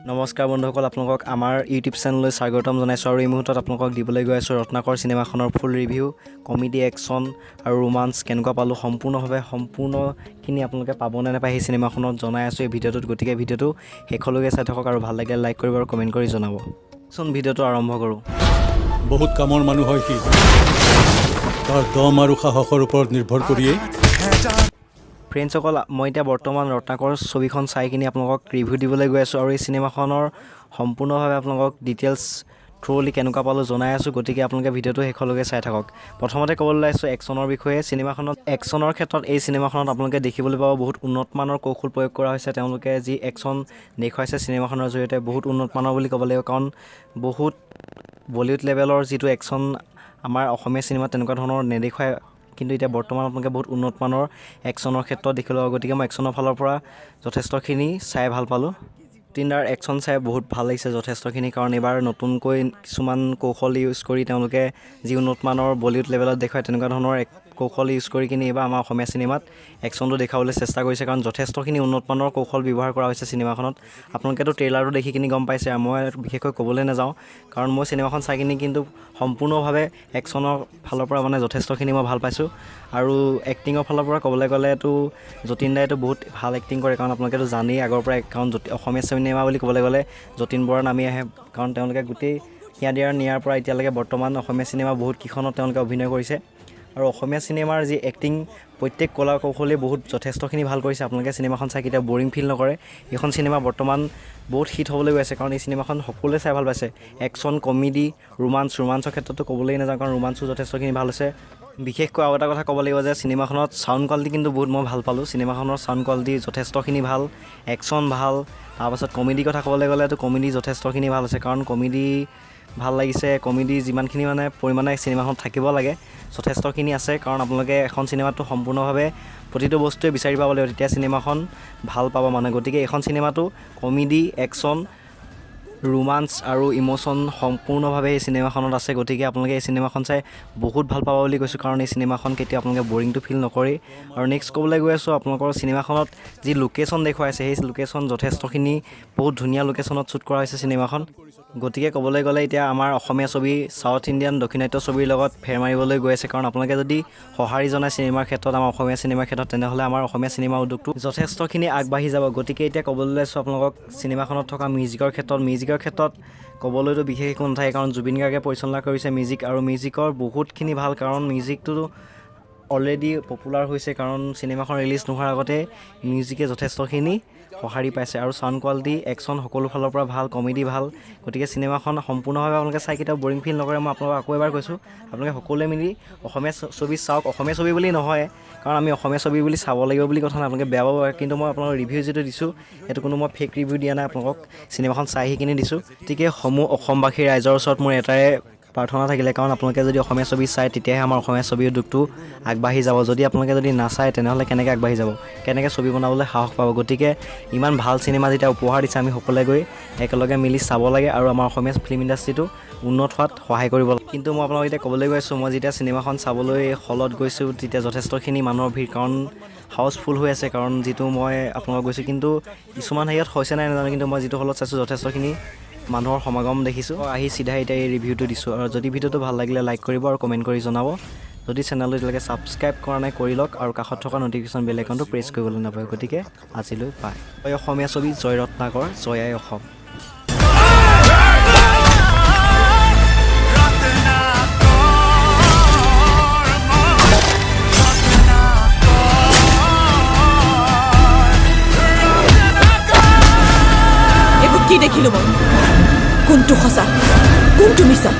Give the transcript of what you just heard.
নমস্কাৰ বন্ধুসকল, আপোনালোকক আমাৰ ইউটিউব চেনেললৈ স্বাগতম জনাইছোঁ। আৰু এই মুহূৰ্তত আপোনালোকক দিবলৈ গৈ আছোঁ ৰত্নাকৰ চিনেমাখনৰ ফুল ৰিভিউ। কমেডি, একশ্যন আৰু ৰোমাঞ্চ কেনেকুৱা পালোঁ, সম্পূৰ্ণভাৱে সম্পূৰ্ণখিনি আপোনালোকে পাব নে নাপায় সেই চিনেমাখনত জনাই আছোঁ এই ভিডিঅ'টোত। গতিকে ভিডিঅ'টো শেষলৈকে চাই থাকক আৰু ভাল লাগিলে লাইক কৰিব আৰু কমেণ্ট কৰি জনাব। চোন ভিডিঅ'টো আৰম্ভ কৰোঁ। বহুত কামৰ মানুহ হয় সি। তাৰ দম আৰু সাহসৰ ওপৰত নিৰ্ভৰ কৰিয়েই ফ্ৰেণ্ডছসকল, মই এতিয়া বৰ্তমান ৰত্নাকৰ ছবিখন চাই কিনি আপোনালোকক ৰিভিউ দিবলৈ গৈ আছোঁ আৰু এই চিনেমাখনৰ সম্পূৰ্ণভাৱে আপোনালোকক ডিটেইলছ থ্ৰ'লি কেনেকুৱা পালোঁ জনাই আছোঁ। গতিকে আপোনালোকে ভিডিঅ'টো শেষলৈকে চাই থাকক। প্ৰথমতে ক'বলৈ ওলাইছোঁ একশ্যনৰ বিষয়ে। চিনেমাখনত একশ্যনৰ ক্ষেত্ৰত এই চিনেমাখনত আপোনালোকে দেখিবলৈ পাব বহুত উন্নতমানৰ কৌশল প্ৰয়োগ কৰা হৈছে। তেওঁলোকে যি একশ্যন দেখুৱাইছে চিনেমাখনৰ জৰিয়তে বহুত উন্নতমানৰ বুলি ক'ব লাগিব, কাৰণ বহুত বলিউড লেভেলৰ যিটো একশ্যন আমাৰ অসমীয়া চিনেমাত তেনেকুৱা ধৰণৰ নেদেখুৱায়, কিন্তু এতিয়া বৰ্তমান আপোনালোকে বহুত উন্নতমানৰ একশ্যনৰ ক্ষেত্ৰত দেখিবলৈ পাব। গতিকে মই একশ্যনৰ ফালৰ পৰা যথেষ্টখিনি চাই ভাল পালোঁ। তিনিটাৰ একশ্যন চাই বহুত ভাল লাগিছে যথেষ্টখিনি, কাৰণ এইবাৰ নতুনকৈ কিছুমান কৌশল ইউজ কৰি তেওঁলোকে যি উন্নতমানৰ বলিউড লেভেলত দেখুৱায় তেনেকুৱা ধৰণৰ এক কৌশল ইউজ কৰি কিনি এইবাৰ আমাৰ অসমীয়া চিনেমাত একশ্যনটো দেখুৱাবলৈ চেষ্টা কৰিছে, কাৰণ যথেষ্টখিনি উন্নতমানৰ কৌশল ব্যৱহাৰ কৰা হৈছে চিনেমাখনত। আপোনালোকেতো ট্ৰেইলাৰটো দেখি কিনি গম পাইছে, মই বিশেষকৈ ক'বলৈ নাযাওঁ, কাৰণ মই চিনেমাখন চাই কিনি কিন্তু সম্পূৰ্ণভাৱে একশ্যনৰ ফালৰ পৰা মানে যথেষ্টখিনি মই ভাল পাইছোঁ। আৰু এক্টিঙৰ ফালৰ পৰা ক'বলৈ গ'লেতো যতীন দাইতো বহুত ভাল এক্টিং কৰে, কাৰণ আপোনালোকেতো জানেই আগৰ পৰাই, কাৰণ অসমীয়া চিনেমা বুলি ক'বলৈ গ'লে যতীন বৰা নামেই আহে, কাৰণ তেওঁলোকে গোটেই হিয়া দিয়াৰ নিয়াৰ পৰা এতিয়ালৈকে বৰ্তমান অসমীয়া চিনেমা বহুত কেইখনত তেওঁলোকে অভিনয় কৰিছে। আৰু অসমীয়া চিনেমাৰ যি এক্টিং প্ৰত্যেক কলা কৌশলেই বহুত যথেষ্টখিনি ভাল কৰিছে। আপোনালোকে চিনেমাখন চাই কেতিয়াও বৰিং ফিল নকৰে। এইখন চিনেমা বৰ্তমান বহুত হিট হ'বলৈ গৈ আছে, কাৰণ এই চিনেমাখন সকলোৱে চাই ভাল পাইছে। একশ্যন, কমেডি, ৰোমাঞ্চ, ৰোমাঞ্চৰ ক্ষেত্ৰতো ক'বলৈই নাযাওঁ, কাৰণ ৰোমাঞ্চো যথেষ্টখিনি ভাল হৈছে। বিশেষকৈ আৰু এটা কথা ক'ব লাগিব যে চিনেমাখনত চাউণ্ড কোৱালিটি কিন্তু বহুত মই ভাল পালোঁ। চিনেমাখনৰ চাউণ্ড কোৱালিটি যথেষ্টখিনি ভাল, একশ্যন ভাল। তাৰপাছত কমেডিৰ কথা ক'বলৈ গ'লেতো কমেডি যথেষ্টখিনি ভাল হৈছে, কাৰণ কমেডি ভাল লাগিছে। কমেডি যিমানখিনি মানে পৰিমাণে চিনেমাখনত থাকিব লাগে যথেষ্টখিনি আছে, কাৰণ আপোনালোকে এখন চিনেমাটো সম্পূৰ্ণভাৱে প্ৰতিটো বস্তুৱে বিচাৰি পাব লাগিব, তেতিয়া চিনেমাখন ভাল পাব মানুহে। গতিকে এইখন চিনেমাটো কমেডি, একশ্যন, ৰোমাঞ্চ আৰু ইম'শ্যন সম্পূৰ্ণভাৱে এই চিনেমাখনত আছে। গতিকে আপোনালোকে এই চিনেমাখন চাই বহুত ভাল পাব বুলি কৈছোঁ, কাৰণ এই চিনেমাখন কেতিয়াও আপোনালোকে বৰিংটো ফিল নকৰেই। আৰু নেক্সট ক'বলৈ গৈ আছোঁ, আপোনালোকৰ চিনেমাখনত যি লোকেশ্যন দেখুৱাইছে সেই লোকেশ্যন যথেষ্টখিনি বহুত ধুনীয়া লোকেশ্যনত শ্বুট কৰা হৈছে চিনেমাখন। গতিকে ক'বলৈ গ'লে এতিয়া আমাৰ অসমীয়া ছবি চাউথ ইণ্ডিয়ান দক্ষিণাত্য ছবিৰ লগত ফেৰ মাৰিবলৈ গৈ আছে, কাৰণ আপোনালোকে যদি সঁহাৰি জনায় চিনেমাৰ ক্ষেত্ৰত, আমাৰ অসমীয়া চিনেমাৰ ক্ষেত্ৰত, তেনেহ'লে আমাৰ অসমীয়া চিনেমা উদ্যোগটো যথেষ্টখিনি আগবাঢ়ি যাব। গতিকে এতিয়া ক'বলৈ লৈছোঁ আপোনালোকক চিনেমাখনত থকা মিউজিকৰ ক্ষেত্ৰত, মিউজিকৰ ক্ষেত্ৰত ক'বলৈতো বিশেষ একো নাথাকে, কাৰণ জুবিন গাৰ্গে পৰিচালনা কৰিছে মিউজিক, আৰু মিউজিকৰ বহুতখিনি ভাল, কাৰণ মিউজিকটো অলৰেডি পপুলাৰ হৈছে, কাৰণ চিনেমাখন ৰিলিজ নোহোৱাৰ আগতে মিউজিকে যথেষ্টখিনি সঁহাৰি পাইছে। আৰু চাউণ্ড কোৱালিটি, একশ্যন সকলো ফালৰ পৰা ভাল, কমেডি ভাল। গতিকে চিনেমাখন সম্পূৰ্ণভাৱে আপোনালোকে চাই কেতিয়াও বৰিং ফিল নকৰে। মই আপোনালোকক আকৌ এবাৰ কৈছোঁ, আপোনালোকে সকলোৱে মিলি অসমীয়া ছবি চাওক। অসমীয়া ছবি বুলি নহয়, কাৰণ আমি অসমীয়া ছবি বুলি চাব লাগিব বুলি কথা নাই, আপোনালোকে বেয়া পাব পাৰে, কিন্তু মই আপোনালোকক ৰিভিউ যিটো দিছোঁ সেইটো কোনো মই ফেক ৰিভিউ দিয়া নাই, আপোনালোকক চিনেমাখন চাই আহি কিনি দিছোঁ। গতিকে সমূহ অসমবাসী ৰাইজৰ ওচৰত মোৰ এটাই প্ৰাৰ্থনা থাকিলে, কাৰণ আপোনালোকে যদি অসমীয়া ছবি চায় তেতিয়াহে আমাৰ অসমীয়া ছবি উদ্যোগটো আগবাঢ়ি যাব। যদি আপোনালোকে যদি নাচায় তেনেহ'লে কেনেকৈ আগবাঢ়ি যাব, কেনেকৈ ছবি বনাবলৈ সাহস পাব। গতিকে ইমান ভাল চিনেমা যেতিয়া উপহাৰ দিছে, আমি সকলোৱে গৈ একেলগে মিলি চাব লাগে আৰু আমাৰ অসমীয়া ফিল্ম ইণ্ডাষ্ট্ৰিটো উন্নত হোৱাত সহায় কৰিব লাগে। কিন্তু মই আপোনালোকক এতিয়া ক'বলৈ গৈ আছোঁ, মই যেতিয়া চিনেমাখন চাবলৈ হলত গৈছোঁ তেতিয়া যথেষ্টখিনি মানুহৰ ভিৰ, কাৰণ হাউচফুল হৈ আছে, কাৰণ যিটো মই আপোনালোকক গৈছোঁ, কিন্তু কিছুমান হেৰিয়ত হৈছে নাই নাজানো, কিন্তু মই যিটো হলত চাইছোঁ যথেষ্টখিনি মানুহৰ সমাগম দেখিছোঁ। আহি চিধাই এতিয়া এই ৰিভিউটো দিছোঁ। আৰু যদি ভিডিঅ'টো ভাল লাগিলে লাইক কৰিব আৰু কমেণ্ট কৰি জনাব। যদি চেনেলটো এতিয়ালৈকে ছাবস্ক্ৰাইব কৰা নাই কৰি লওক আৰু কাষত থকা ন'টিফিকেশ্যন বেল আইকনটো প্ৰেছ কৰিবলৈ নাপাহৰিব। গতিকে আজিলৈ বাই। জয় অসমীয়া ছবি, জয় ৰত্নাকৰ, জয় আই অসম। এইবোৰ কি দেখিলো মই? কোনটো সঁচা, কোনটো মিছা?